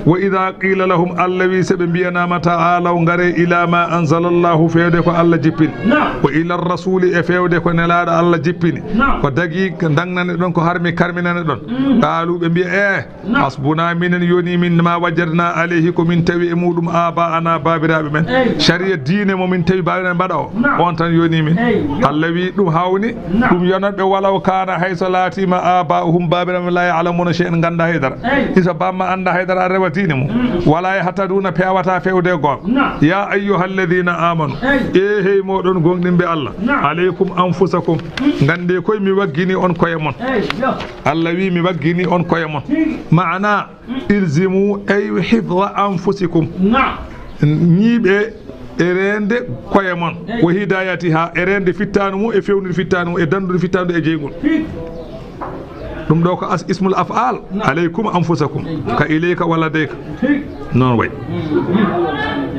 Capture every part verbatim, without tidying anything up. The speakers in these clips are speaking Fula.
Wa idha qila lahum, Allah wi, so ɓe mbiyanama, ta'alaw, ngare, ila ma anzala Allahu, fewde ko Allah jippini. Naam. Wa ila rasuli, e fewde ko Nelaɗo Allah jippini. Naam. Ko dagi, ko dagnane ɗon, ko harmi, karminane ɗon. Mm. Qalu, ɓe mbiya, eh, Naam. Hasbuna, minen yoni min, ma wajadna alayhi, ko min tawi e muɗum, aba'ana, babiraɓe men. Eyi. Sharia diine mo min tawi babiraɓe men mbaɗa o. Naam. On tan yoni min. Eyi, yo. Allah wi ɗum hawni, Naam. Ɗum yonat ɓe, walaw kana, hayso laatima, aba'uhum, babiraɓe men, la ya'lamuna shay'an, ganda haydara. Eyi. Isa bamma anda haydara, a rewa diine mum. Mm. Wala yahtaduna, pewata fewde e goonga. Naam. Ya ayyuhalladhina amanu. Eyi. E hey moɗon gonɗinɓe Allah. Naam. Alaykum anfusakum. Mm. Gande koye mi waggini on koye mon. Eyi, yo. Allah wi mi waggini on koye mon. Tigi. Maana, ilzimu ay hifdha anfusikum. Naam. Ñiiɓe e reende koye mon. Eyi. Wa hidayatiha, e reende fittaandu mum, e fewnude fittaandu mum, e danndude fittaandu e jeygol. Tigi. Ɗum ɗo ko as-, ismul af'al. Naam. Alaykum anfusakum. Eyi. Ka ilayka wa ladayka. Tigi. Noon way. Mm.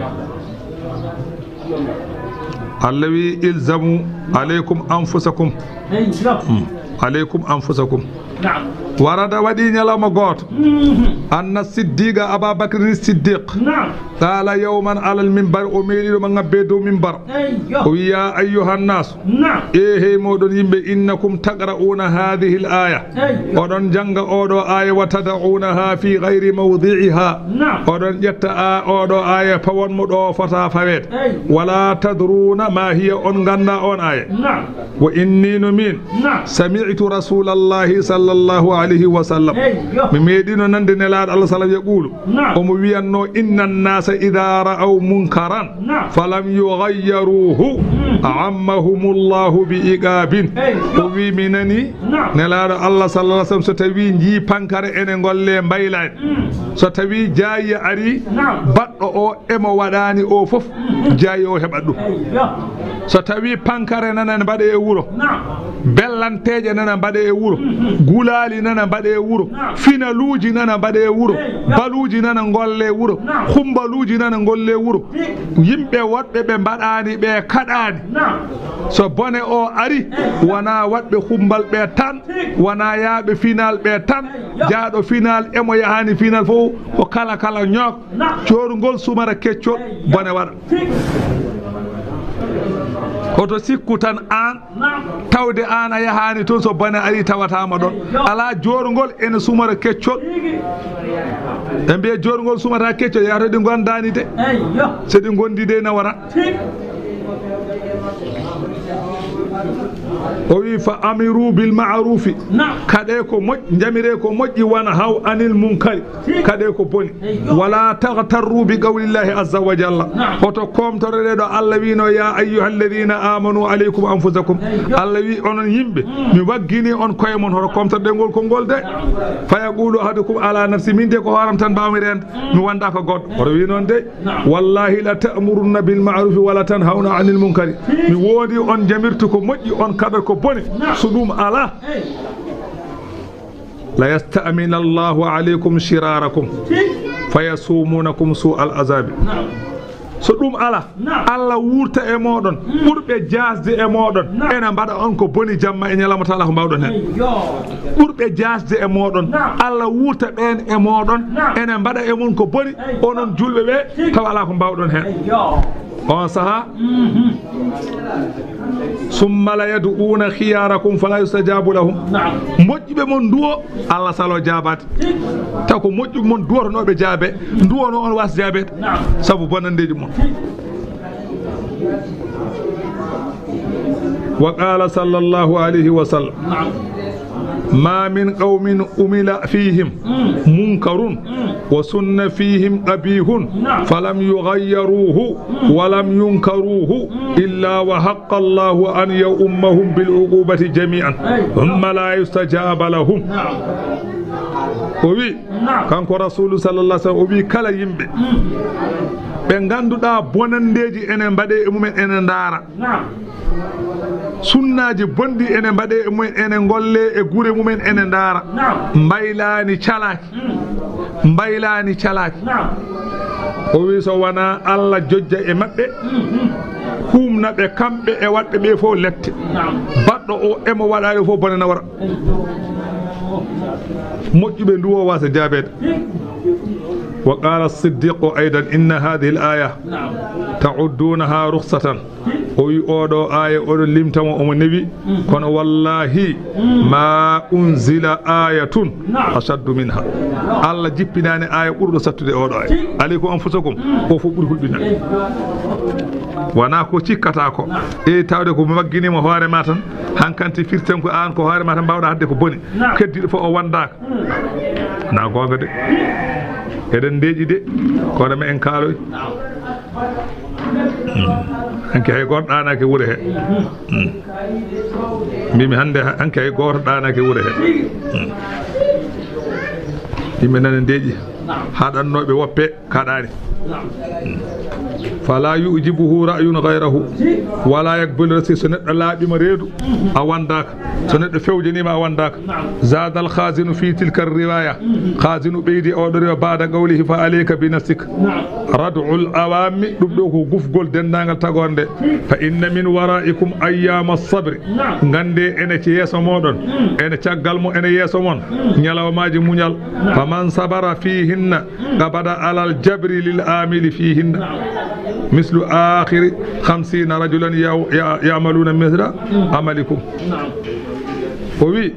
Allah wi, ilzamu alaykum anfusakum. Eyi, yo. Hmm. Alaykum anfusakum. Naam. Warada, waɗi ñalawma gooto. Mhm. Anna Siddiqa, Aba Bakrin Siddiq. Naam. Qala yawman alal minbar, o meeɗiɗo ma ŋabbe dow minbar. Eyi, yo. O wi, ya ayyuhan nas. Naam. E hey moɗon yimɓe, innakum taqra'una hadhihi al aya. Eyi, yo. Oɗon janga oɗo aya, wa tada'unaha fi ghayri mawdi'iha. Naam. Oɗon ƴetta a-, oɗo aya, pawon mo ɗo fota faweede. Eyi. Wala tadruna ma hiya, on ganda on aya. Naam. Wa inni, no min, Naam. Sami'tu rasulallahi sallallahu alayhi wa sallam. Eyi, yo. Mi meeɗino nande Nelaaɗo Allah sallam yaqulu. Naam. Omo wiyanno, inna nnasa idha ra'aw munkaran Naam. falam yughayyiruhu Mm. ammahumullahu bi iqabin. Eyi, yo. O wi mi nani Naam. Nelaaɗo Allah sallallahu alayhi wa sallam so tawi jii pankare ene golle mbaylaani. Mm. So tawi jaayi ari Naam. baɗɗo o emo waɗaani o fof, jaayi o heɓat ɗum. Eyi, yo. So tawi pankare nana mbaɗe e wuro, Naam. bellanteeje nana mbaɗe e wuro, Mhm. gulaali nana mbaɗe e wuro, Naam. finaluuji nana mbaɗe e wuro, Eyi, yo. baluuji nana ngolle e wuro, Naam. humbaluuji nana ngolle e wuro. Tigi. Yimɓe woɗɓe ɓe mbaɗaani, ɓe kaɗaani. Naam. So bone o ari, Eyi, yo. wona waɗɓe humbal ɓe tan, Tigi. wona yaaɓe final ɓe tan, Eyi, yo. jaaɗo final emo yahani final fof, ko kala kala ñook. Naam. Joorngol sumara keccol, Eyi, yo. bone waɗa. Tigi. Hoto sikku tan aan, Naam. tawde aan a yahaani toon, so bone ari tawataama ɗoon. Eyi, yo. Alaa joorngol ene sumara keccol. Tigi. Ɓe mbiya joorngol sumata keccol, yahata ɗi ngondaani de. Eyi, yo. So ɗi ngondi de, nawata. Tigi. O wi, fa amiru bil ma'rufi. Naam. Kaɗe ko moƴ-, njamire ko moƴƴi, wan haw anil munkari. Kaɗe ko boni. Eyi, yo. Wala taghtarru bi qawlillahi azza wa jalla. Naam. Hoto komtoroɗe ɗo Allah wino, ya ayyuhalladhina amanu alaykum anfusakum. Eyi, yo. Allah wi, onon yimɓe, Mm. mi waggini on koye mon, hoto komtoroɗe ngol konngol de. Fa yaqulu ahadukum ala nafsi, min de ko hooram tan mbawmi reende. Mm. Mi wonda ko goɗɗo. Hoto wi noon de. Naam. Wallahi la ta'murunna bil ma'rufi wa la tanhawna anil munkari. Mi woodi on njamirtu ko moƴƴi, on kaɗat ko boni. Naam. So ɗum alaa, Eyi. La yasta'mila Allahu alaykum shirarakum. Tigi. Fa yasumunakum su'al azabi. Naam. So ɗum alaa, Naam. Allah wuurta e mooɗon, Mm. ɓurɓe jaasde e mooɗon, Naam. ene mbaɗa on ko boni jamma e ñalawma, tawata ko mbawɗon heen. Eyi, yo. Ɓurɓe jaasde e mooɗon, Naam. Allah wuurta ɓeen e mooɗon, Naam. ene mbaɗa e mon ko boni, Eyi. onon julɓe ɓe, Tigi. tawa alaa ko mbawɗon heen. Eyi, yo. On saha, Mhm. Summa la yad'una khiyarakum fala yustajabu lahum. Naam. Moƴƴuɓe mon duwo, Allah salo jaabaade. Tigi. Taw ko moƴƴuɓe mon duwotonooɓe jaabe, duwono on waas jaabeede. Naam. Sabu bonandeeji mon. Tigi. Wa qala sallallahu alayhi wa sallam. Naam. Ma min qawmin umila fihim Mm. munkarun Mm. wa sunna fihim qabihun Naam. falam yughayyiruhu Mm. wa lam yunkaruhu Mm. illa wa haqqa Allahu an ya'ummahum bil uqubati jami'an Eyi. thumma la yustajaba lahum. Naam. O wi, Naam. kanko Rasulu sallallahu alaihi wasallam, o wi kala yimɓe Mm. ɓe ngannduɗaa bonanndeeji ene mbaɗe e mumen, ene ndaara. Naam. Sunnaaji bonɗi ene mbaɗe e mumen, ene ngolle e gure mumen, ene ndaara. Naam. Mbaylaani calaaki. Mm. Mbaylaani calaaki. Naam. O wi so wonaa Allah jojja e maɓɓe, Mm, mm. huumna ɓe kamɓe e waɗɓe ɓe fof lette. Naam. Baɗɗo o emo waɗaali fof bone na wara. Moƴƴuɓe nduwo wasa jaabeede. Mm. وقال الصديق أيضا: إن هذه الآية تعدونها رخصة. O wi oɗo aya oɗo limtamo omo newi, kono wallahi ma unzila ayatun ashaddu minha. Allah jippinani aya ɓurɗo sattude oɗo aya. Alaykum anfusakum, o fof ɓuri hulɓinande. Wona ko cikkata ko, e tawde ko magginimo hoore ma tan, hankanti firten ko an ko hoore ma tan mbawɗa hadde ko boni. Keddiɗo fof o wandaka. Na goonga de. Eɗen ndeeƴi de, kono ma en kaaloy. Hmm. Hanki hay gooto ɗaanaaki wure he. Hmm. Mbimi hannde ha-, hanki hay gooto ɗaanaaki wure he. Hmm. Yimɓe nana ndeeƴi. Haɗannooɓe woppe kaɗaani. Hmm. Fala yujibuhu ra'yun ghayrahu. Wala yakbalu rasi, so neɗɗo laaɓima reedu, a wandaka. So neɗɗo fewjanima, a wandaka. Zada al khazinu fi tilka riwaya. Khazinu ɓeydi oɗo riwa bada qawlihi: "Fa alayka bi nafsik." Rad'ul awami, ɗum ɗo ko gufgol dendagal tagorde. "Fa inna min waraikum ayyama sabri." Gande ene ci yeeso moɗon, ene caggal mo, ene yeeso mon, ñalawmaji muñal. "Fa man sabara fihinna, qabada alal jabri lil amili fihinna. Mislu akhiri khamsina rajulan ya-, ya-, ya'maluna mithla amalikum." O wi,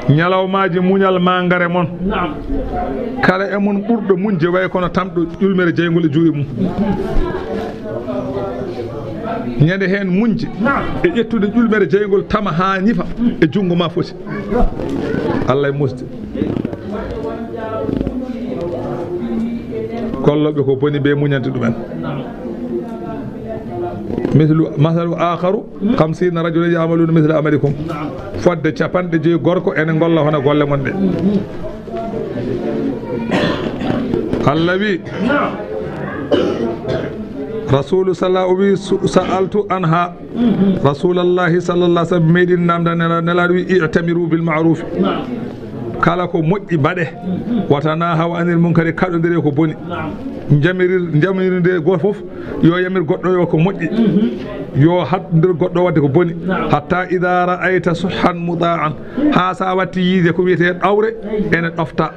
ñalawmaaji muñal ma ngare mon. Kala e mon ɓurɗo muñje way kono tamɗo ƴulmere jeyngol e juuɗe mum. Ñande heen muñje e ƴettude ƴulmere jeyngol tama haa ñifa e junngo ma foti. Allah e musde. Kolloɓe ko boni ɓe muñante ɗumen. Mislu, masalu akharu, khamsina rajulan ya'maluna mithla amalikum. Fodde capanɗe joyi gorko ene ngolla hono golle mon ɗe. Allah wi, Rasulu sala o wi, su-, sa'altu anha. Rasulallahi sallallahu alaihi wasallam meɗin namda nela-, nelaɗo wi, "I'tamiru bil ma'ruf." Kala ko moƴƴi mbaɗe. "Wa tanahaw anil munkari", kaɗodire ko boni. Jamirir, jamirinde goto fof yo yamir goɗɗo yo ko moƴƴi. Yo haɗndir goɗɗo wadde ko boni. "Hatta idha ra'ayta suhhan muta'an." Ha sa watti yiide ko wiyete ɗawre ene ɗofta.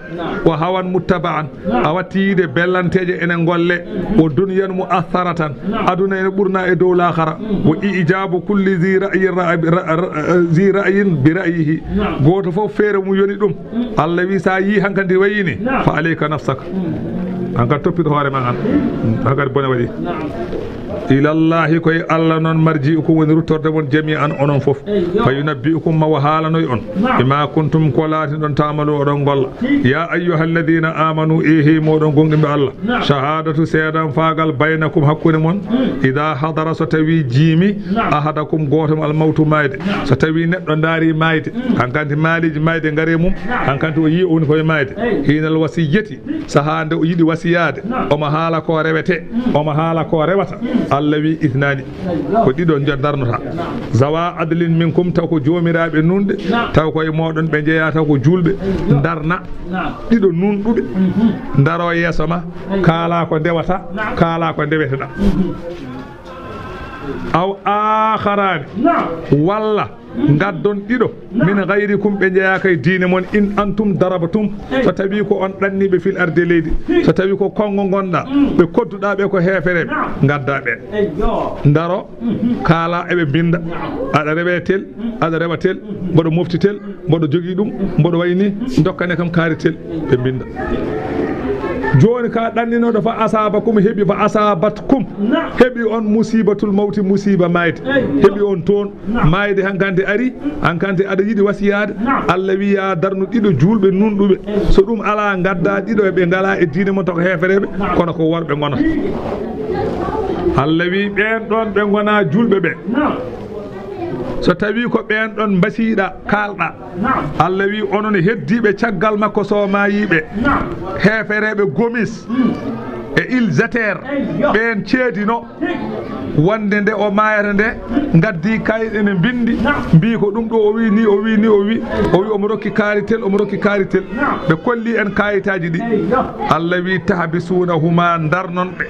"Wa hawan muttaba'an." A watti yiide bellanteeje ene ngolle. "Wa dunyan mu'atharatan." Aduna ene ɓurna e dow laakhara. "Wa ijabu kulli zi ra'yin ra-, ra-, ra-, zi ra'yin bi ra'yihi." Goto fof feere mum yoni ɗum. Allah wi sa yi hankadi wayini. Fa alayka nafsaka. Hankadi toppito hoore ma an. Hankadi bone waɗi. Ilallahi, koye Allah noon, marji'ukum woni ruttorde mon, jami'an onon fof. Fa yunabbi'ukum, ma o haalanoy on. Bima kuntum, ko laatinɗon, ta'malu, oɗon golla. Ya ayyuhalladhina amanu, e hey moɗon gonɗinɓe Allah. Shahadatu, seedan faagal, baynakum, hakkunde mon. Idha hadara, so tawi jiimi, ahadakum, gooto mon, al mawtu, mayde. So tawi neɗɗo ndaari mayde, hankanti maaliji mayde ngare mum, hankanti o yi o woni koye mayde. Hinal wasiyyati, sahaa nde o yiɗi wasiyaade, omo haala ko rewete, omo haala ko rewata. Allah wi, "Ithnani." Ko ɗiɗo njo-, darnota. "Zawa adlin minkum", taw ko joomiraaɓe nunɗe, taw ko e mooɗon ɓe njeyaa, taw ko juulɓe. Darna ɗiɗo nunɗuɓe. Ndaro yeeso ma, kaala ko ndewata, kaala ko ndeweteɗa. Aw akharani, walla ngaddon ɗiɗo, min ghayrikum, ɓe njeyaaka e diine mon, in antum darabtum, so tawi ko on ɗanniiɓe, fil ardi, leydi, so tawi ko kongo ngonɗa, ɓe kodduɗa ɓe ko heefereɓe, ngadda ɓen. Ndaro, kaala, eɓe mbinda, aɗa rewe tel, aɗa rewa tel, mboɗo mofti tel, mboɗo jogii ɗum, mboɗo wayi ni, dokkane kam kaari tel, ɓe mbinda. Jooni ka ɗanninoɗo, fa asabakum, heɓi, fa asabatkum, heɓi on musibatul mawti, musiba mayde, heɓi on toon. Mayde hankante ari, hankante aɗa yiɗi wasiyaade. Allah wi, ya darnu ɗiɗo juulɓe nunɗuɓe. So ɗum alaa, ngadda ɗiɗo ɓe ngalaa e diine mon, taw ko heefereɓe, kono ko worɓe ngonata. Allah wi, ɓeen ɗoon ɓe ngonaa juulɓe ɓe. So tawi ko ɓeen ɗoon mbasiiɗa, kaalɗa. Allah wi, onon heddiiɓe caggal makko, so maayiiɓe, heefereɓe gomis e ilzater, ɓeen ceedino. Wonde nde o maayata nde, ngaddi kayit ene mbindi, mbii ko ɗum ɗo o wi ni, o wi ni, o wi, o wi omo rokki kaari tel, omo rokki kaari tel. Ɓe kolli en kayitaaji ɗi. Allah wi, "Tahbisunahuma, ndarnon ɓe.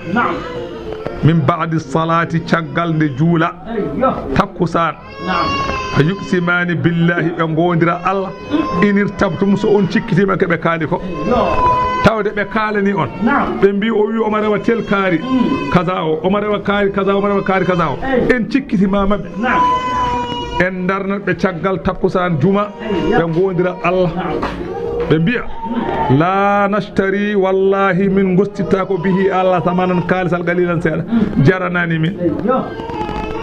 Min ba'di salati, caggal nde juula takkusaan." Fa yuqsimani billahi, ɓe ngoondira Allah, in irtabtum, so on cikkitima ke ɓe kaali ko. Tawde ɓe kaalani on. Naam. Ɓe mbi o wi omo rewa tel kaari. Mm. Kaza o, omo rewa kaari kaza, omo rewa kaari kaza o. Ey. En cikkiti ma maɓɓe. Naam. En darnat ɓe caggal takkusaan juma. Ey, ya. Ɓe ngoondira Allah. Naam. Ɓe mbiya, "La nashtari, wallahi min gostitta ko bihi Allah samanan kaalisal qalilan seeɗa." Mm. Jaranaani min. Ey, ya.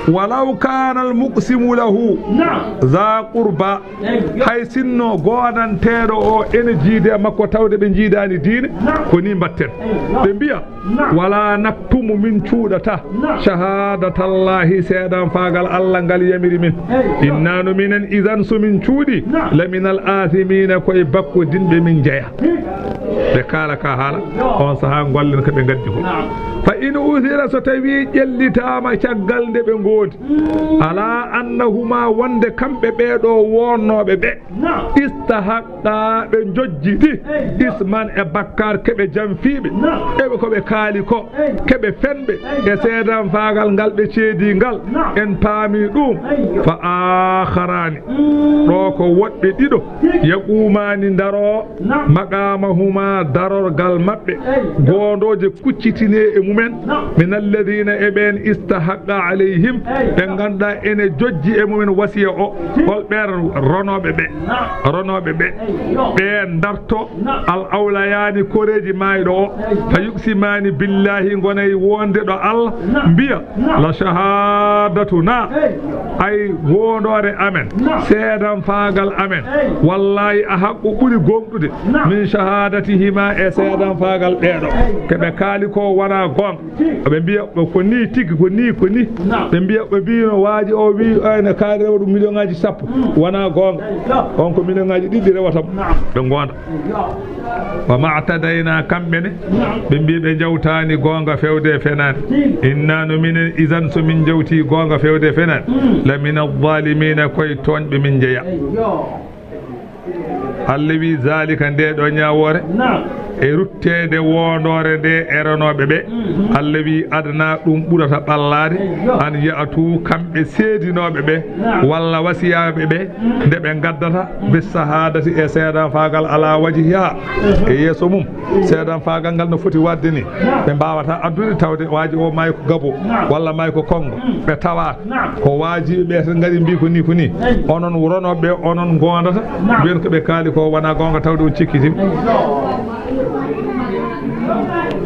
"Walaw kana al muqsimu lahu, naam, za qurba." Ey, yo. Hay sinno goodanteeɗo o ene jiide e makko tawde ɓe njiidaani diine, naam, ko ni mbatten. Ey, yo. Ɓe mbiya, naam, "Wala naktumu, min cuuɗata, naam, shahadatallahi, seedanfaagal Allah ngal yamiri min." Ey, yo. "Inna no minen idan so min cuuɗi, naam, laminal athimina, koye bakkodinɓe min jeya." Hi. Ɓe kaala ka haala, yo, on sahaa gollen ko ɓe ngaddi ko. Naam. "Fa in uthira, so tawi ƴellitaama caggal nde ɓe ngoodi, mm, ala annahuma, wonde kamɓe ɓeeɗo wonnooɓe ɓe, naam, istahaqqa, ɓe njojji ɗi, ey, yo, isman, e bakkar, keɓe janfiiɓe, naam, eɓe ko ɓe kaali ko, ey, keɓe fenɓe, ey, e seedanfaagal ngal ɓe ceedi ngal, naam, en paami ɗum, ey, yo, fa akharaani, mm, ɗo ko woɗɓe ɗiɗo, hi, yaqumaani, ndaro, naam, maqamahuma, darorgal maɓɓe, ey, yo, goondooje kuccitine e mumen, naam, min alladhina, e ɓeen, istahaqqa alayhim, ey, ɓe ngannduɗaa ene jojji e mumen wasiya o. Hol ɓeen ronooɓe ɓe? Naam. Ronooɓe ɓe. Ey, yo. Ɓe ndarto, naam, al awlayaani koreeji maayɗo o. Ey. Fa yuqsimaani billahi, ngonay wonde ɗo Allah, naam, mbiya, naam, la shahadatuna, ey, yo, ay wondoore amen, naam, seedanfaagal amen, ey, wallahi a haqqu ɓuri gomɗude, naam, min shahadatihima, e seedanfaagal ɓeeɗo. Ey. Ke ɓe kaali ko wona goonga. Ɓe mbiya ko ni tigi, ko ni, ko ni. Naam. Ɓe mbiya, ɓe mbino waaji o wi, ay, ne kaari rewa ɗum million ngaji sappo. Mm. Wona goonga. Yo. On ko million ngaji ɗiɗi rewata mo. Naam. Ɓe ngoonda. Yo. Wa ma'tadayna, kamɓe ne. Naam. Ɓe mbi ɓe njawtaani goonga fewde e fenaande. Hi. Inna no minen idan so min njawti goonga fewde e fenaande. Mm. La mina zalimina, koye tooñɓe min njeya. Ey, yo. Allah wi, "Zalika, nde ɗo ñaawoore, naam, e rutteede wondoore nde e ronooɓe ɓe, mhm, Allah wi, adna, ɗum ɓurata ɓallaade, eyyo, an ya'tu, kamɓe seedinooɓe ɓe, naam, walla wasiyaaɓe ɓe, mhm, nde ɓe ngaddata, mhm, bis sahadati, e seedanfaagal, ala wajhiha, mhm, e yeeso mum, mhm, seedanfaagal ngal no foti waɗde ni, naam, ɓe mbaawata addude tawde waaji o maayi ko gabo, naam, walla maayi ko konngo, mhm, ɓe tawa." Naam. Ko waajiɓe ɓe tan ngari mbi ko ni, ko ni. Eyi. Onon ronooɓe ɓe, onon ngoondata. Naam. Mbiyen ko ɓe kaali ko wona goonga tawde on cikkiti. Eyi.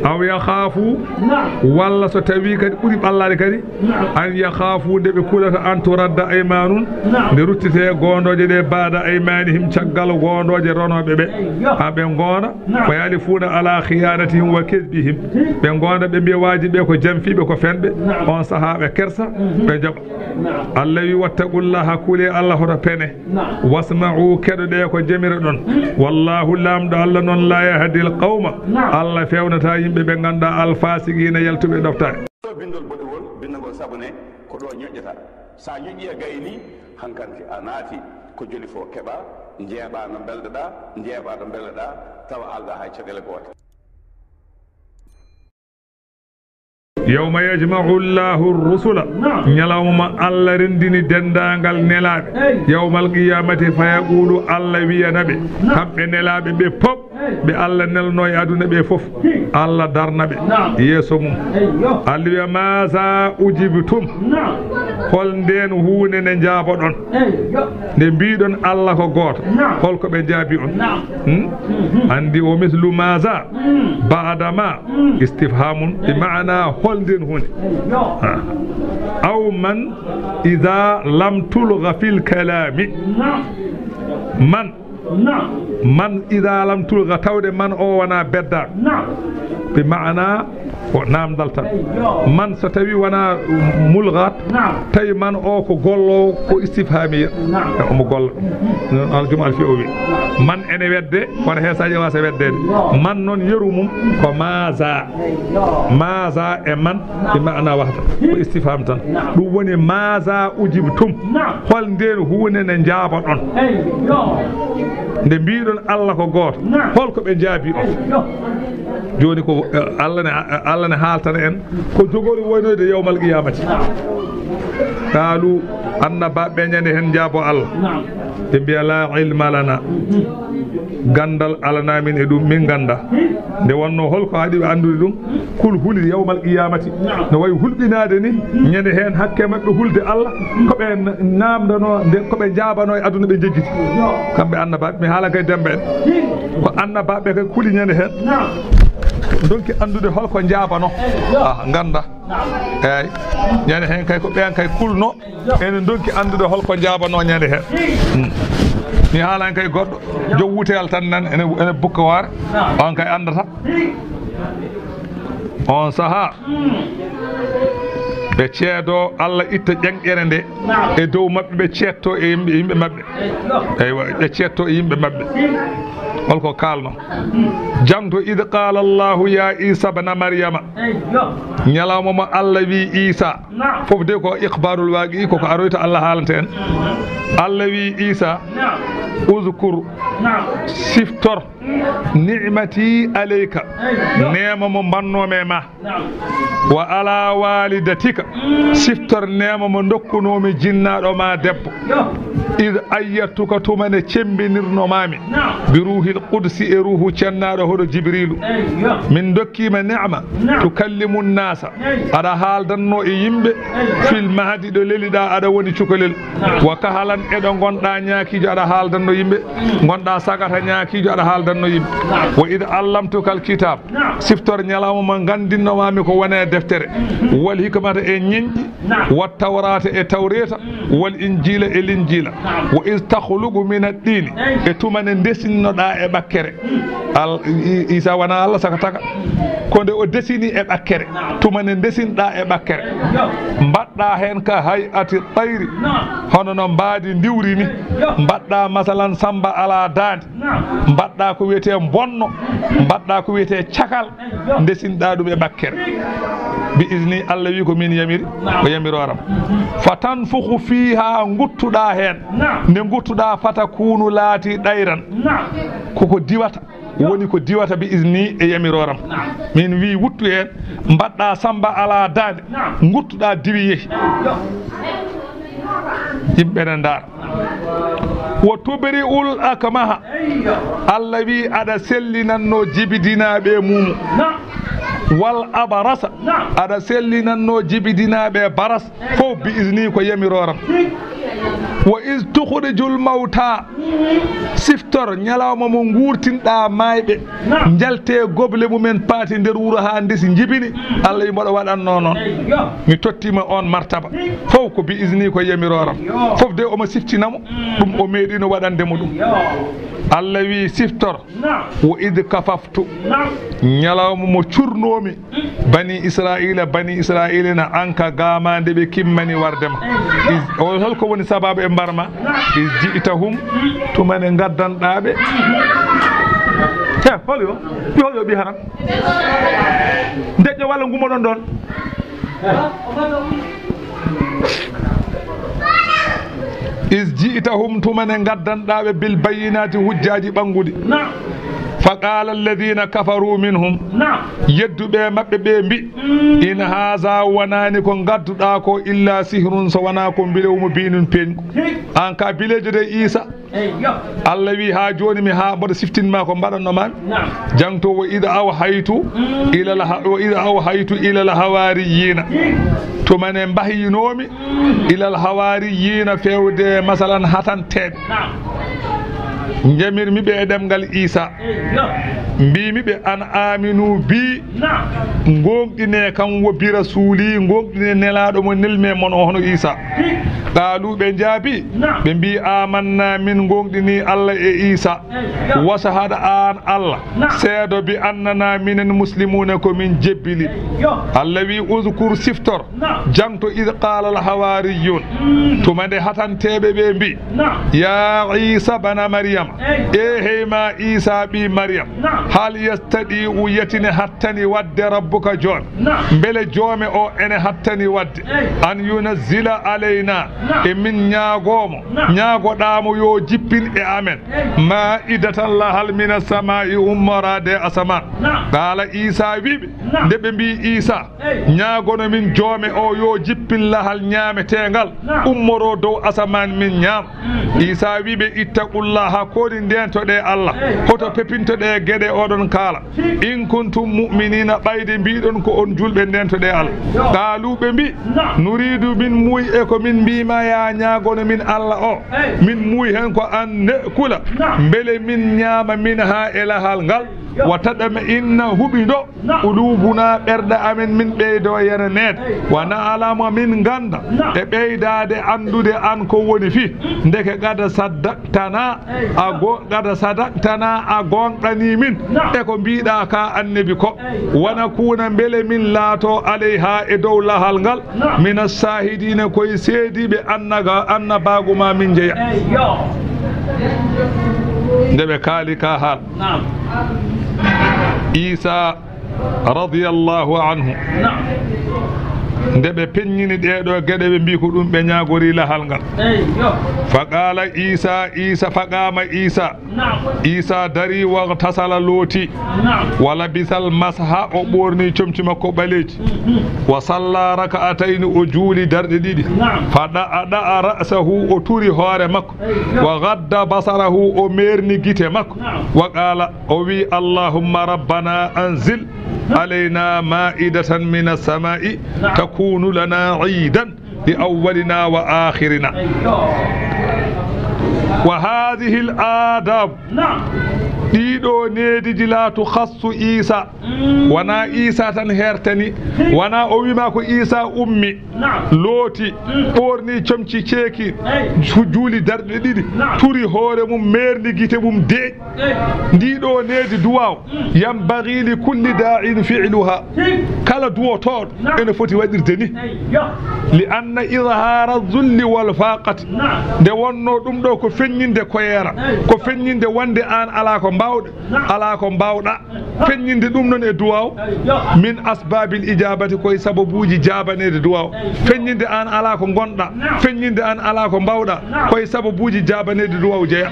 Aw yakhaafu, naam, walla so tawi kadi ɓuri ɓallaade kadi, naam, an yakhaafu, nde ɓe kulata an turadda aymanun, naam, nde ruttite goondooje ɗe ba'da aymanihim caggal goondooje ronooɓe ɓe. Eyi. Ha ɓe ngoonda. Naam. Fa yahlifuuna alaa khiyaanatihim wa kadhibihim. Hi. Ɓe ngoonda, ɓe mbiya waaji ɓe ko janfiiɓe, ko fenɓe. Naam. On sahaa ɓe kersa, mhm, ɓe njaɓa. Naam. Allah wi, "Wattaqullaha, kulee Allah hoto pene. Naam. Wasma'u, keɗoɗee ko jamiroɗon. Hmm. Wallahu, Laamɗo Allah noon, laa yahdil qawma." Naam. Allah fewnataa yimɓe ɓe ngannduɗaa, al-faasiqiina, yaltuɓe ɗoftaare. Bindol boɗewol, bindagol sabu ne ko ɗo ñoƴƴata. Sa ñoƴƴi a gayni, hankanti a naati ko joli fo keɓa, njeeɓa no mbelɗoɗa, njeeɓa no mbelɗoɗa, tawa alɗa hay caɗeele goote. Yawma yajma'u Allahu rusula. Naam. Ñalawma Allah renndini denndaangal nelaaɓe. Hey. Yawmal qiyamati fa yaqulu, Allah wiyana ɓe, naam, kamɓe nelaaɓe ɓe pop, ɓe Allah nelno e aduna ɓe fof, Allah darna ɓe, naam, yeeso mum. Eyyo. Allah wiya, "Maza ujibtum?" Naam. Hol ndeen huunde nde njaaboɗon? Eyyo. Nde mbiɗon Allah ko gooto, naam, hol ko ɓe njaabi on? Naam. Hmm? Mhm. Anndi o mislu maza, hmm, ba'da ma, hmm, istifhamun, bi, hmm, ma'ana hol ndeen huunde? Eyyo. Ha. Aw man, idha lam tulgha fil kalami. Naam. Man, naam, man idha lam tulgha, tawde man o wona bedda. Naam. Bi ma'ana ko namdal tan. Eyyo. Man so tawi wona mulghat, naam, tawi man o ko gollo, ko istifhamiya. Naam. E omo golla. Mhm. Non aljuma alfi o wi. Naam. Man ene wedde, kono hesaji wasa weddede. Yo. Man non yeru mum ko maza. Eyyo. Maza e man, naam, bi ma'ana wahda. Ko istifham tan. Naam. Ɗum woni maza ujibtum. Naam. Hol ndeen huunde nde njaaboɗon? Eyyo. Nde mbiɗon Allah ko gooto, naam, hol ko ɓe njaabi on? Eyyo. Jooni ko, eh, Allah ne, eh, Allah ne haaltana en ko jogori woynoyde yawmal qiyamati. Naam. Qaalu, annabaaɓe ɓe ñande heen njaabo Allah. Naam. Ɓe mbiya, "Laa ilma lana." Mhm. Ganndal alanaa min e ɗum, min nganndaa. Nde wonnoo, hol ko haɗi ɓe anndude ɗum? Kul huli yawmal qiyamati. No wayi hulɓinaade ni, ñande heen hakke maɓɓe hulde Allah, ko ɓe na-, naamndanoo, nde ko ɓe njaabanoo e aduna ɓe njejjiti. Kamɓe annabaaɓe, mi haala kay Demmba en. Ko annabaaɓe kay kuli ñande heen. Ndonki anndude hol ko njaabanoo. Ah, ngannda. Eeyi. Ñande heen kay ko ɓeen kay kulnoo. Ene ndonki anndude hol ko njaabanoo ñande heen. Hmm. Mi haalan kay goɗɗo. Joom wuteyal tan nan ene, ene bukka waare. On kay anndata. On sahaa, ɓe ceedoo Allah itta ƴanƴere nde e dow maɓɓe, ɓe ceettoo e yimɓe, yimɓe maɓɓe. Eywa, ɓe ceettoo e yimɓe maɓɓe. Hol ko kaalno? Jangto, id qala Allahu ya Isa bna Maryama. Ñalawma mo Allah wi Isa. Fof de ko ikhbarul waqi, koko aroyta Allah haalanta en. Allah wi Isa, uzkur, siftor, ni'mati alayka, neema mo mbannoomi e ma. Wa ala walidatika, siftor neema mo ndokkunoomi jinnaaɗo ma debbo. Id ayyattuka, tuma nde cemmbinirnomaami, bi ruuhil qudsi, e ruuhu cennaaɗo hoɗo Jibriilu. Min ndokkiima neema, tukallimu nnaasa, aɗa haaldanno e yimɓe, fil mahdi, ɗo leliɗaa, aɗa woni cukalel. Wa kahalan, e ɗo ngonɗaa ñaakiijo, aɗa haaldanno yimɓe, ngonɗaa sagata ñaakiijo, aɗa haaldanno yimɓe. Wa id allamtukal kitab, siftor ñalawma mo nganndinnomaami ko woni e deftere, wal hikmata, e ñenƴi, wa tawrata, e tawreta, wal injila, e linjila. Wa id takhluqu min ad-dini, e tuma nde ndesinnoɗaa e ɓakkere. Al-, I-, Isa wona Allah saka taka. Ko nde o desini e ɓakkere. Tuma nde ndesinɗaa e ɓakkere. Mbaɗɗaa heen ka hay'ati tayri, hono no mbaadi ndiwri ni. Mbaɗɗaa masalan samba alaa daande. Mbaɗɗaa ko wiyetee bonno. Mbaɗɗaa ko wiyetee cakal. Ndesinɗaa ɗum e ɓakkere. Bi izni, Allah wi ko min yamiri, ko yamirooram. Fa tanfukhu fiha, nguttuɗaa heen. Nde nguttuɗaa, fa takunu, laati ɗayran. Koko diwata. Woni ko diwata bi izni e yamirooram. Min wi wuttu heen, mbaɗɗaa samba alaa daande, nguttuɗaa diwi yehi. Yimɓe ne ndaara. Wa tubri'ul akmaha. Allah wi aɗa sellinanno jibidinaaɓe muumu. Wal abarasa. Aɗa sellinanno jibidinaaɓe baras. Fof bi izni ko yamirooram. Wa iz tukhrijul mawta, siftor ñalawma mo nguurtinɗaa maayɓe, njalte goble mumen paati nder wuro haa ndesi njibini. Allah wi mboɗo waɗanno noon. Mi tottiima on martaba. Fof ko bi izni ko yamirooram. Fof de omo siftina mo, ɗum o meeɗino waɗande mo ɗum. Allah wi siftor. Wa id kafaftu, ñalawma mo curnoomi bani Israila, bani Israila na an ka gaama nde ɓe kimmani warde ma. Is, o hol ko woni sababu e mbarma? Is ji'tahum, tuma nde ngaddanɗaa ɓe. He, hol yo? Ɓi hol yo ɓi haram? Deƴƴo walla ngummoɗon ɗon? Is ji'tahum, tuma nde ngaddanɗaa ɓe, bil bayyinati, hujjaaji ɓannguɗi. Fa qala alladhina kafaru minhum, yedduɓe maɓɓe ɓe mbi, in haza, wonani ko ngadduɗaa ko, illa sihrun, so wona ko mbilewu mo biinun peeñgu. An ka bileejo de Isa. Allah wi, haa jooni mi haa mboɗo siftinma ko mbaɗanno maami. Jangto, wa ida awhaytu ila al ha-, wa ida awhaytu ila al hawariyina. Tuma nde mbahyinoomi ila al hawariyina, fewde masalan hatanteeɓe. Njamirmi ɓe e ɗemngal Isa. Mbimi ɓe, an aminu bi, ngoonɗine kam wo bi rasuli, ngoonɗine nelaaɗo mo nelmi e mon o hono Isa. Qaalu, ɓe njaabi, ɓe mbi, amanna, min ngoonɗini Allah e Isa. Wa shahada, an Allah, seedo bi annana minen muslimuna, ko min jebbili. Allah wi, uzkur, siftor, jangto, id qala al hawariyun, tuma nde hatanteeɓe ɓe mbi, ya Isa bana Maryam, e hey ma Isa ɓi Maryam, hal yastati'u, yetine hattani wadde rabbuka joom, mbele joome o ene hattani wadde, an yunazzila alayna, e min ñaagomo, ñaagoɗamo yo jippin e amen, ma'idatan lahal mina sama'i, ummorade asaman. Qala Isa wiɓe, nde ɓe mbi Isa, ñaagono min joome o yo jippin lahal ñaametengal, ummoro dow asaman min ñaam. Isa wiɓe, ittaqullaha, Woni ndeentoɗee Allah, hoto pepintoɗee geɗe oɗon kaala. In kuntum mu'miniina, ɓayde mbiɗon ko on julɓe, ndeentoɗee Allah. Qaaluu, ɓe mbi, nuriidu, min muuyi e ko min mbiima yaa ñaagono min Allah o. Min muuyi heen ko an ne'kula, mbele min ñaama, minhaa e lahal ngal. Wa tatma'inna, huɓindo, quluubunaa, ɓerɗe amen min ɓeydoo yenaneede. Wa na'lama, min ngannda e ɓeydaade anndude an ko woni fii. Ndeke qad saddaqtanaa, a go-, qad sadaqtanaa, a gooŋɗanii min e ko mbiiɗaa ka annabi ko. Wa nakuuna, mbele min laatoo, alayhaa, e dow lahal ngal, mina shaahidiina, ko e seediiɓe annaga-, annabaagu maa min njeya. Nde ɓe kaali ka haala, Iisaa radiyallaahu anhu, nde ɓe peññini ɗee ɗoo geɗe, ɓe mbii ko ɗum ɓe ñaagorii lahal ngal. Fa qaala Iisaa, Iisaa, fa qaama Iisaa, Iisaa darii, waghtasala, looti, wa labisal masha, o ɓoorni comci makko ɓaleeji, wa salla rak'atayni, o juuli darɗe ɗiɗi, fa ɗa'aɗa'a ra'sahu, o turi hoore makko, wa ghadda basarahu, o meerni gite makko, wa qaala, o wii, Allahumma rabbana anzil alayna ma'idatan mina samaa'i takunu lana iidan li awwalina wa aakhirina. Wa haadihil aadaab, ɗii ɗoo neediiji, laa tukhassu Iisaa, wonaa Iisaa tan heertanii, wonaa o wiima ko Iisaa ummi, looti, ɓoorni comci ceeki, juuli darɗe ɗiɗi, turi hoore mum, meerni gite mum, deeƴi. Ndii ɗoo needi duwaaw, yanbaghi li kulli daa'in fi'luha. Kala duwotooɗo ene foti waɗirde ni. Li anna izhaara zulli wal faaqati. Nde wonnoo ɗum ɗoo ko feññinde koyeera, ko feññinde wonde aan alaa ko mbaawɗa, alaa ko mbaawɗa. Feññinde ɗum noon e duwaaw, min asbaabil ijaabati, ko e sababuuji jaabaneede duwaaw. Feññinde aan alaa ko ngonɗa, feññinde aan alaa ko mbaawɗa, ko e sababuuji jaabaneede duwaaw jeya.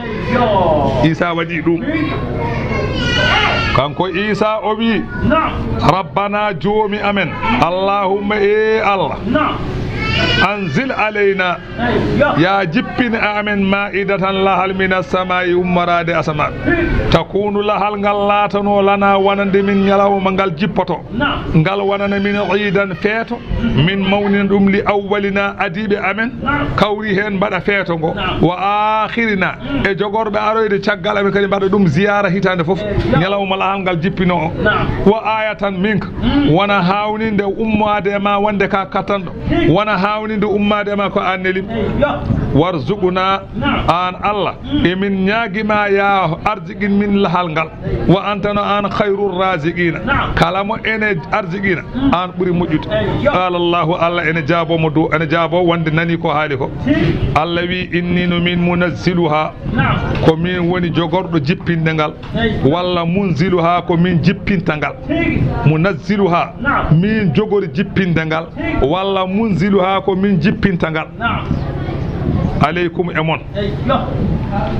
Iisaa waɗi ɗum. Kanko Iisaa o wii, Rabbana, Joomi amen, Allahumma, ee Allah, anzil alayna, yaa jippin e amen, ma'idatan, lahal, mina samaa'i, ummoraade asamaan. Takunu, lahal ngal laatanoo, lana, wonande min, ñalawma ngal jippoto, ngal wonana min iidan, feeto, min mawnina ɗum, li awwalina, adiiɓe amen, kawri heen mbaɗa feeto ngo, wa aakhirina, e jogorɓe aroyde caggal amen kadi mbaɗa ɗum ziyaara hitaande fof, ñalawma lahal ngal jippinoo o, wa aayatan minka, wona haawninde ummaade e ma wonde ka kattanɗo, wona haawninde ummaade e ma ko aan neli. Warzuqna, aan Allah, emin ñaagi ma, yaa arziqin min lahal ngal, wa anta, no aan, khayrur raziqina, kala mo ene arziqina, aan ɓuri moƴƴude. Qala Allahu, Allah ene jaabo mo du, ene jaabo wonde nani ko haali ko. Allah wi, inni, no min, munazziluha, ko min woni jogorɗo jippinde ngal, walla munziluha, ko min jippinta ngal. Munazziluha, min jogori jippinde ngal, walla munziluha, ko min jippinta ngal. Aleykum, e mon.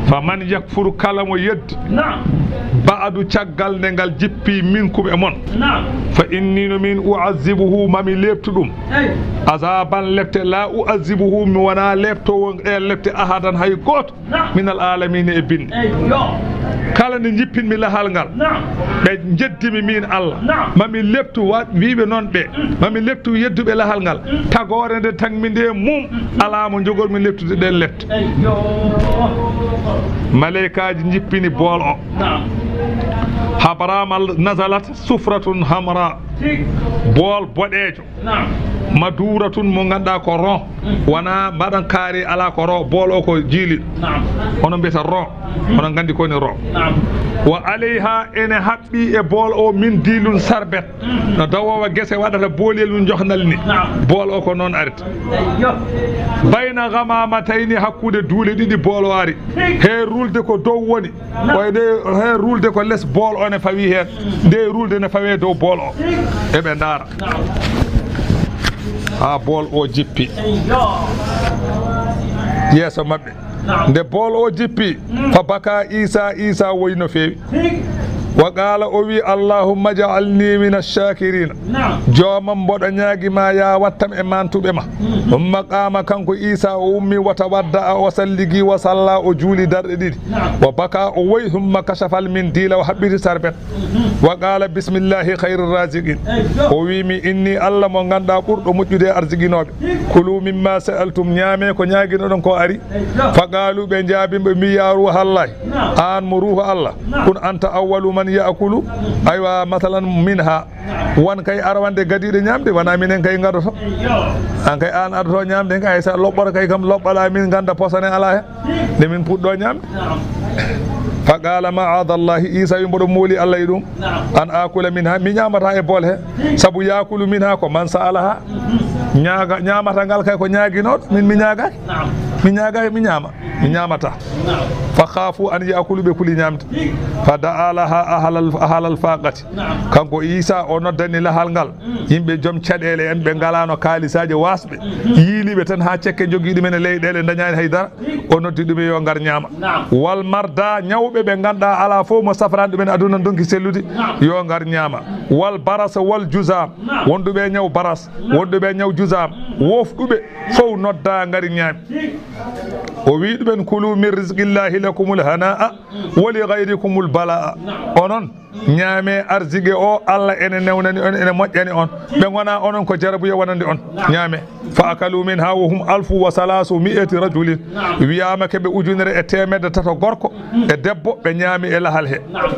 Fa man yakfur, kala mo yeddi, ba'du, caggal nde ngal jippi, minkum, e mon, fa inni, no min, u'azzibuhu, mami leeptu ɗum, azaban, lepte, la u'azzibuhu, mi wona leeptoowo ɗe lepte, ahadan, hay gooto, minal aalamiina, e binndi. Kala nde njippinmi lahal ngal, ɓe njeddimi min Allah, mami leptu, wa-, wiiɓe noon ɓe, mami leptu yedduɓe lahal ngal, tagoore nde tagmi nde mum, alaa mo njogormi leptude ɗen lepte. Maleykaaji njippini bool o. Habrama nazalat sufratun hamra. Bool boɗeejo. Maduratun, mo ngannduɗaa ko ron. Wona mbaɗan kaari, alaa ko ron. Bool o ko jiili. Onon mbiyata ron. Onon nganndi ko woni ron. Wa alayha, ene haɓɓi e bool o, min dilun, sarbet. No dawoowa gese waɗata boolel mum njohnal ni. Bool o ko noon arata. Bayna gamamatayni, hakkunde duule ɗiɗi bool o ari. He rulde ko dow woni. Koye nde he rulde ko les bool o ne fawi heen. Nde rulde ne fawe dow bool o. Eɓe ndaara. Haa bool o jippi. Yeeso maɓɓe. Nde bool o jippi, fa baka Iisa, Iisa woyi no feewi. Wa qala, o wi, "Allahumma ja'alni min ash-shakirin." Naam. Joomam, mboɗo ñaagi ma, ya wattam e mantuɓe ma. Mhm. Thumma qama, kanko Isa o ummi, wa tawadda'a, o salligi, wa salla, o juuli darɗe ɗiɗi. Naam. Wa baka, o woyi, thumma kashafal mindila, o haɓɓiti sarbet. Mhm. Wa qala, "Bismillahi khayri raziqin." Eyyo. O wi mi, "Inni Allah mo ganduɗa ɓurɗo moƴƴude e arsiginooɓe. Kulu mimma sa'altum, ñaame ko ñaaginoɗon ko ari." Eyyo. Fa qalu, ɓe jaabi mo, ɓe mbi, "Ya ruha Allah, naam, an mo ruhu Allah, naam, kun anta awwalu man ya'kulu." Aywa, masalan, minha. Naam. Wan kay arwande gadiiɗo ñaamde, wona minen kay ngadoto. Eyyo. An kay an adoto ñaamde kay, hay sa loɓɓoro kay kam loɓɓala min ganda posone ala hen. Nde min puɗɗo ñaamde. Naam. Fa qala, "Ma'adallahi." Isa wi, "Mboɗo mooli Allah e ɗum." Naam. "An akula minha," mi ñaamata e bool he. Sabu yakulu minha ko man sa'alaha. Mhm. Ñaaga, ñaamata ngal kay ko ñaaginoɗo, min mi ñaagaki. Naam. Mi ñaagaki, mi ñaama. Mi ñaamata. Naam. Fa khafu an yakulu, ɓe kuli ñaamde. Fa da'a laha ahlal, ahlal faqati. Naam. Kanko Isa o noddani lahal ngal. Mm. Yimɓe joom caɗeele en, ɓe ngalano kaalisaaji wasɓe. Mhm. Yiiliɓe tan ha cekke jogii ɗumen e leyɗeele, dañaani hay dara. O noddi ɗumen yo ngar ñaama. Naam. Wal marda, ñawɓe ɓe ganduɗa ala fof mo safrani ɗumen aduna donki sellude, naam, yo ngar ñaama. Wal barasa wal juzam, naam, wonduɓe e ñaw baras, naam, wonduɓe e ñaw juzam, mm, wofɗuɓe fof nodda ngari ñaami. O wi ɗumen, "Kulu min rizqillahi lakumul hana'a wa li ghayrikumul bala'a." Naam. Onon ñaame arsike o, Allah ene newnani on, ene moƴƴani on. Ɓe gona onon ko jarabuya wonande on. Naam. Ñaame. Fa akalu minha wa hum alfu wa salasu mi'ati rajulin. Naam. Wiyama keɓe ujunere e temedde tato gorko, mhm, e debbo, ɓe ñaami e lahal he. Naam.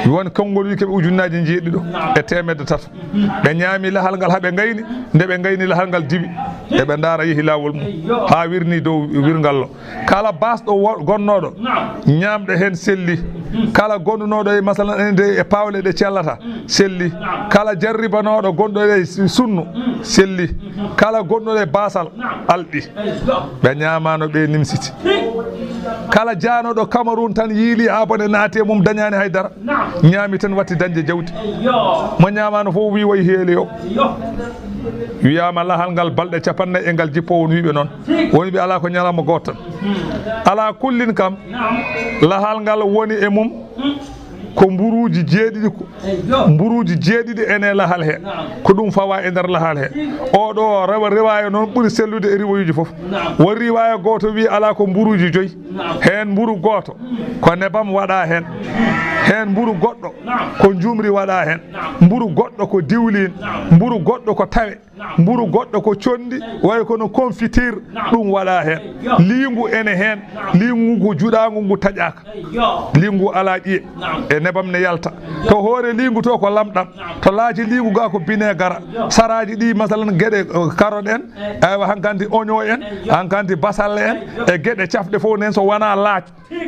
Won konngol wi keɓe ujunnaaji jeeɗiɗo, naam, e temedde tato. Mhm. Ɓe ñaami lahal ngal haa ɓe ngayni, nde ɓe ngayni lahal ngal diwi. Eɓe ndaara yehi laawol mum. Eyyo. Haa wirni dow wirngallo. Kala baasɗo wo-, gonnooɗo, naam, ñaamɗo heen selli. Mhm. Kala gonnooɗo e, masalan, ene de e paawle ɗe cellata, mm, selli. Naam. Kala jarribanooɗo gonɗo e sunnu, mm, selli. Mhm. Kala gonɗo e baasal, naam, alɗi. Eyyo. Ɓe ñaamaano, ɓe nimsiti. Hi. Kala jaanooɗo Cameroun tan yiili abonné naati e mum, dañaani hay dara. Naam. Ñaami tan watti dañde jawdi. Eyyo. Mo ñaamaano fof wi way heeli o. Eyyo. Wiyaama lahal ngal balɗe capanɗe nayi e ngal jippo, won wiiɓe noon. Won wiiɓe alaa ko ñalawma gooto tan. Hmm. Alaa kullin kam, naam, lahal ngal woni e mum, hmm, ko mburuuji jeeɗiɗi ko, eyyo, mburuuji jeeɗiɗi ene lahal he. Naam. Ko ɗum fawa e nder lahal he. Hmm. Oɗo rewa, riwaya noon ɓuri sellude e riwayuuji fof. Naam. Won riwaya gooto wi alaa ko mburuuji joyi. Naam. Heen mburu gooto, hmm, ko nebam waɗa heen. Heen mburu goɗɗo, naam, ko njumri waɗa heen. Naam. Mburu goɗɗo ko diwlin. Naam. Mburu goɗɗo ko tawe. Naam. Mburu goɗɗo ko conndi, eyyo, wayi kono confiture, naam, ɗum waɗa heen. Eyyo. Liingu ene heen. Naam. Liingu ngu juɗaangu ngu taƴaaka. Eyyo. Liingu alaa ƴiye. Naam. E nebam ne yalta. Eyyo. To hoore liingu to ko lamɗam. Naam. To laaci liingu ga ko bineegara. Eyyo. Saraaji ɗi, masalan, geɗe, eh, carotte en, eh, aywa, hankanti oignon en, eyyo, hankanti basalle en, eyyo, e geɗe cafɗe fof nen so wonaa laac.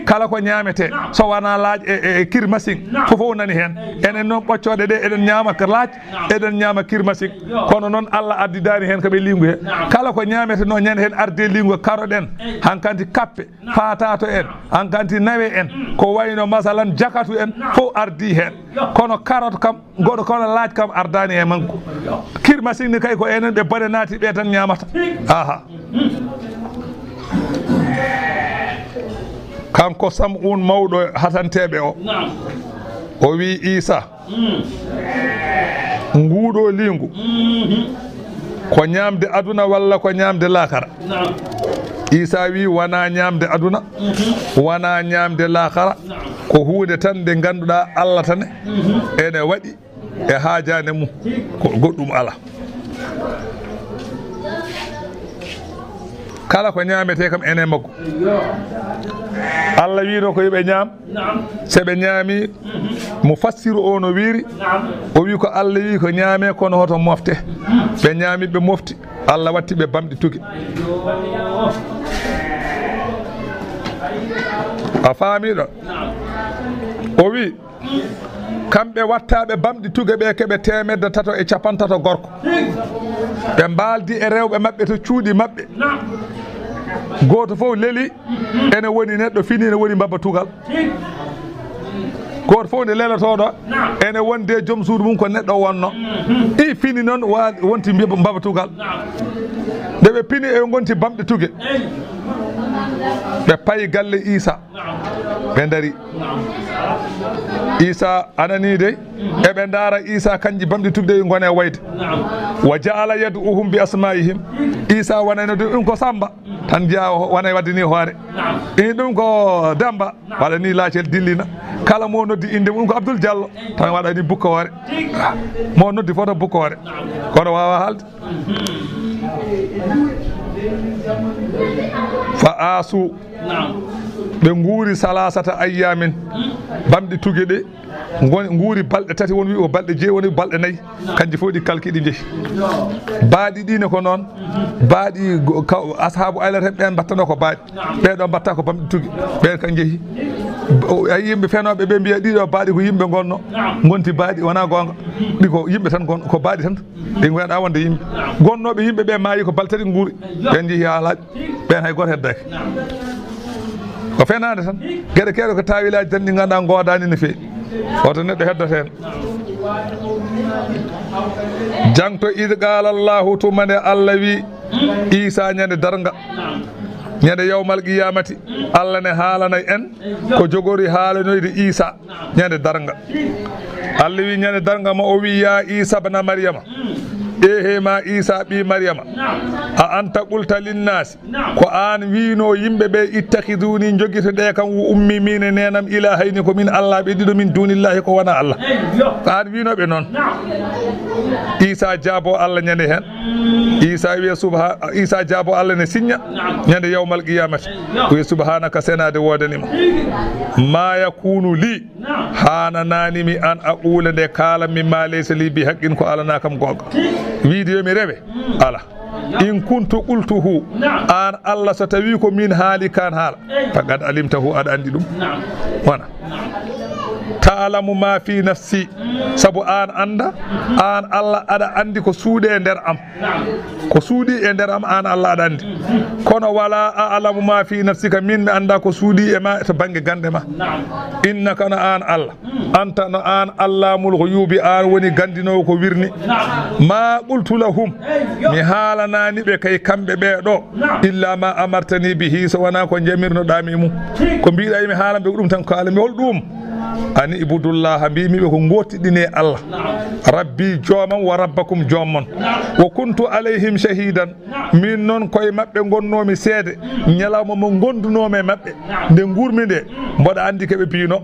Kala ko ñaametee, naam, so wonaa laaƴ e, e, e kirmasin, naam, fof fof nani heen. Enen noon ɓoccooɗe ɗe, eɗen ñaama ko laaƴ, naam, eɗen ñaama kirmasin. Eyyo. Kono noon Allah addidaani heen ko ɓe liingu he. Naam. Kala ko ñaametee noon ñande heen ardii liingu, carotte en, eyyo, hankanti kappe, naam, paatato en, naam, hankanti nawe en, mm, ko wayno masalan jakatu en, naam, fof ardii heen. Eyyo. Kono carotte kam, goɗo kono laaƴ kam ardaani e makko. Eyyo. Kirmasin ni kay ko enen ɓe bone naati ɓe tan ñaamata. Eyyo. Aha. Kanko Sam'un mawɗo hatanteeɓe o, naam, o wi Iisa, mm, nguuɗo liingu, mhm, ko ñaamde aduna walla ko ñaamde laakara? Naam. Iisa wi, wonaa ñaamde aduna, mhm, wonaa ñaamde laakara, naam, ko huunde tan nde ngannduɗaa Allah tan, mhm, ene waɗi e haajaande mum, ko goɗɗum alaa. Kala ko ñaametee kam ene makko. Allah wiino ko yo ɓe ñaam. Naam. Se ɓe ñaami, mhm, mo fassiru o no wiiri, naam, o wi ko Allah wi ko ñaame kono hoto mofte. Mhm. Ɓe ñaami, ɓe mofti. Allah watti ɓe bamɗi tuge. Ayyo. A faami ɗo? Naam. O wi, kamɓe wattaaɓe bamɗi tuge ɓe keɓe teemedde tato e capanɗe tato gorko. Ɓe mbaaldi e rewɓe maɓɓe to cuuɗi maɓɓe. Gooto fof leli, ene woni neɗɗo fini, ene woni mbabba tugal. Gooto fof nde lelotooɗo, ene wonde joom suudu mum ko neɗɗo wonno. Ɗi fini noon wa-, wonti mbi-, mbabba tugal. Nde ɓe pini e ngonti bamɗi tuge. Ɓe payi galle Iisa. Ɓe ndari. Iisa anani dey. Eɓe ndaara Iisa kanji bamɗi tugde ngone wayde. Wa ja'ala yad'uhum bi asma'ihim. Iisa wanayno de ɗum ko Samba. Tan jeyaa o wanay wadde ni hoore. Ini ɗum ko Damba. Waɗa ni laacel dillina. Kala mo noddi inde mum ko Abdul Jallo. Tan waɗa ni bukka hoore. Mo noddi foto bukka hoore. Kono waawa haalde. Fa asu. Ɓe nguuri salasata ayyamin. Bamɗi tuge ɗe. Ngon-, nguuri balɗe tati, won wi o balɗe jeeɗi, won wi balɗe nayi. Kanji fof ɗi kalki ɗi njehi. Baaɗi ɗi ne ko noon. Baaɗi go-, ka-, ashabu aylat en ɓen mbattano ko baaɗi. Ɓee ɗo mbatta ko bamɗi tuge. Ɓen kan njehi. O, ay yimɓe fenooɓe ɓe mbiya ɗiɗo baaɗi ko yimɓe ngonno. Ngonti baaɗi wona goonga. Ɗi ko yimɓe tan gon-, ko baaɗi tan. Ɗi ngoyɗa wonde yimɓe. Gonnooɓe yimɓe ɓe maayi ko balɗe tati nguuri. Ɓen njehi haa laaɓi. Ɓen hay gooto heddaaki. Ko fenaande tan. Geɗe keewɗe ko taawilaaji tan ɗi ngannduɗaa ngoodaani no feewi. Hoto neɗɗo heddoto heen. Jangto id qala Allahu, tuma nde Allah wi Iisa ñande darnga. Ñande yawmal qiyamati, Allah ne haalanay en ko jogori haalanoyde Iisa ñande darnga. Allah wi ñande darnga ma o wi, "Ya Iisa bna Maryama, ehe ma Iisa ɓi Maryama, a anta qulta linnaasi, ko aan wiino yimɓe ɓe, ittakhiduni, jogito ɗe kam, wa ummi, min e neenam, ilahayni, ko min Allah ɓe ɗiɗo, min dunillahi, ko wona Allah? Ko aan wiino ɓe noon?" Iisa jaabo Allah ñande heen. Iisa wiya subha-, Iisa jaabo Allah ne siñña ñande yawmal qiyamati. O wiya, "Subhanaka, senaade woodani ma. Ma yakunu li, haananaani mi an aqula nde kaalan mi ma laysa li bi haqqin ko alana kam goonga. Wiide yo mi rewe, ala. In kuntu qultuhu, an Allah so tawi ko min haali kan haala, faqad alimtahu, aɗa anndi ɗum." Wona. Ta'lamu ma fi nafsi, sabu an annda, an Allah aɗa anndi ko suuɗi e nder am. Ko suuɗi e nder am, an Allah aɗa anndi. Kono wala a'lamu ma fi nafsika, min mi annda ko suuɗi e ma to bannge gannde ma. Innaka, no an Allah. Anta, no an Allamul ghuyubi, an woni gandinowo ko wirni. Ma qultu lahum, mi haalanaani ɓe kay kamɓe ɓe ɗo, illa ma amartani bihi, so wona ko jamirnoɗa mi e mum. Ko mbiɗa mi haalan ɓe ko ɗum tan kaalan mi. Hol ɗum? Ani ibudullaha, mbimi ɓe ko ngottiɗine Allah. Rabbi, joomam, wa rabbakum, joom mon. Wa kuntu alayhim shahidan. Min noon koye maɓɓe ngonnoomi seede, ñalawma mo ngondunoomi e maɓɓe, nde nguurmi nde, mboɗa anndi keɓe biino.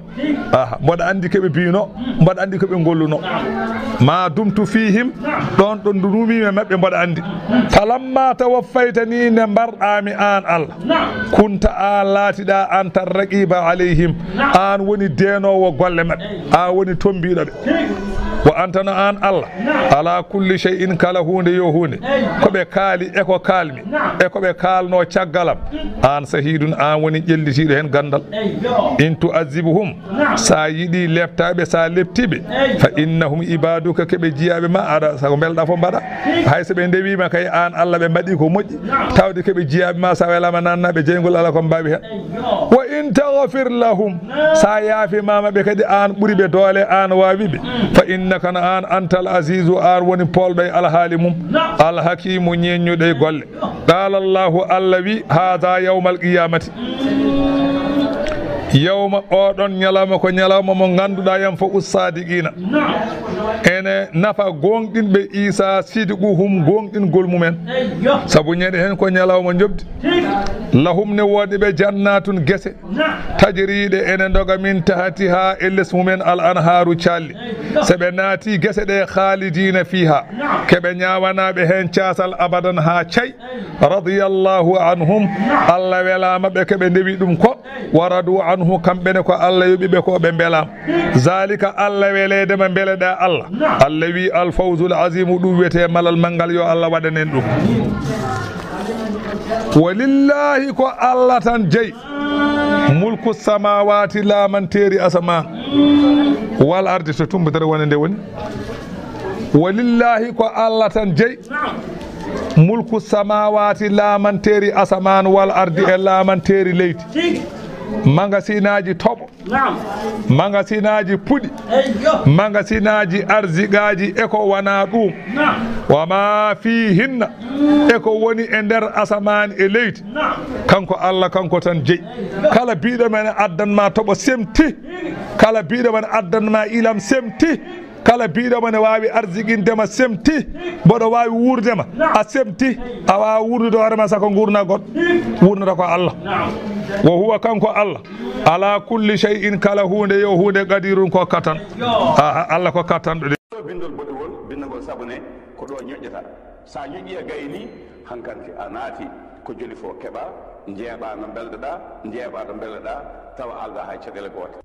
Aha, mboɗa anndi keɓe biino, mboɗa anndi keɓe ngolluno. Ma dumtu fihim, ɗon ɗo ndunumiimi e maɓɓe, mboɗa anndi. Falamma tawaffaytani, nde mbarɗaami an Allah, kunta, an laatiɗa, anta raqiba alayhim, an woni deenoowo golle maɓɓe, an woni tombiɗo ɓe. Wa anta, no an Allah, ala kulli shay'in, kala huunde yo huunde, ko ɓe kaali e ko kaalmi e ko ɓe kaalno caggalam, an shahidun, an woni ƴellitiiɗo heen ganndal. In tu'azzibuhum, sa yiɗi leptaɓe, sa leptiɓe, fa innahum ibaduka, keɓe jiyaaɓe ma, aɗa sago mbelɗa fof mbaɗa. Hay so ɓe ndewima kay, an Allah, ɓe mbaɗi ko moƴƴi, tawde keɓe jiyaaɓe ma, sa welama nannaɓe jeyngol ala ko mbawi hen. Wa in taghfir lahum, sa yaafimama ɓe kadi, an ɓuri ɓe doole, an wawi ɓe. Fa innaka, no an, antal azizu, an woni polɗo e alhaali mum, alhakimu, ñeññuɗo e golle. Qala Allahu, Allah wi, hadha yawmal qiyamati. Yawma, oɗon ñalawma ko ñalawma mo ganduɗa, yanfa'u sadiqina. Ene nafa gonɗinɓe Isa sidquhum, gonɗingol mumen. Sabu ñande hen ko ñalawma njoɓdi. Lahum, ne woodi ɓe jannatun, gese, tajriɗe ene ndoga min tahtiha, e les mumen al anharu, calli. So ɓe naati gese ɗe, khalidina fiha, keɓe ñaawanaɓe hen caasal abadan ha cay. Radiyallahu anhum, Allah welama ɓe, keɓe ndewi ɗum ko, wa radu anhu, kamɓe ne ko Allah yoɓi ɓe ko, ɓe mbelama. Zalika, Allah weleede ma, mbeleɗa Allah. Allah wi, al fawzul azimu, ɗum wiyete malal manngal, yo Allah waɗan en ɗum. Walillahi, ko Allah tan jeyi, mulku samawati, laamanteeri asamaan, wal ardi, to tumbutere woni nde woni. Walillahi, ko Allah tan jeyi, mulku samawati, laamanteeri asamaan, wal ardi, e laamanteeri leydi. Magasinaaji toɓo, Magasinaaji puɗi, magasinaaji arziqaaji e ko wonaa ɗuum. Wa ma fiihinna, e ko woni e nder asamaan e leydi. Kanko Allah, kanko tan jeyi. Kala biiɗo men addan ma toɓo, semti. Kala biiɗo men addan ma ilam, semti. Kala biiɗo mo ne waawi arziqinde ma, semti. Mboɗo waawi wuurde ma, a semti. A waawa wuurdude hoore ma sako nguurna goɗɗo. Wuurnata ko Allah. Wa huwa, kanko Allah, ala kulli shay'in, kala huunde yo huunde, qadirun, ko kattan. A, a, Allah ko kattanɗo de. Ɗo bindol boɗewol, bindagol sabu ne ko ɗo ñoƴƴata. Sa ñoƴƴi a gayni, hankanti a naati ko joli fo keɓa, njeeɓa no mbelɗoɗa, njeeɓa no mbelɗoɗa, tawa alda hay caɗele goote.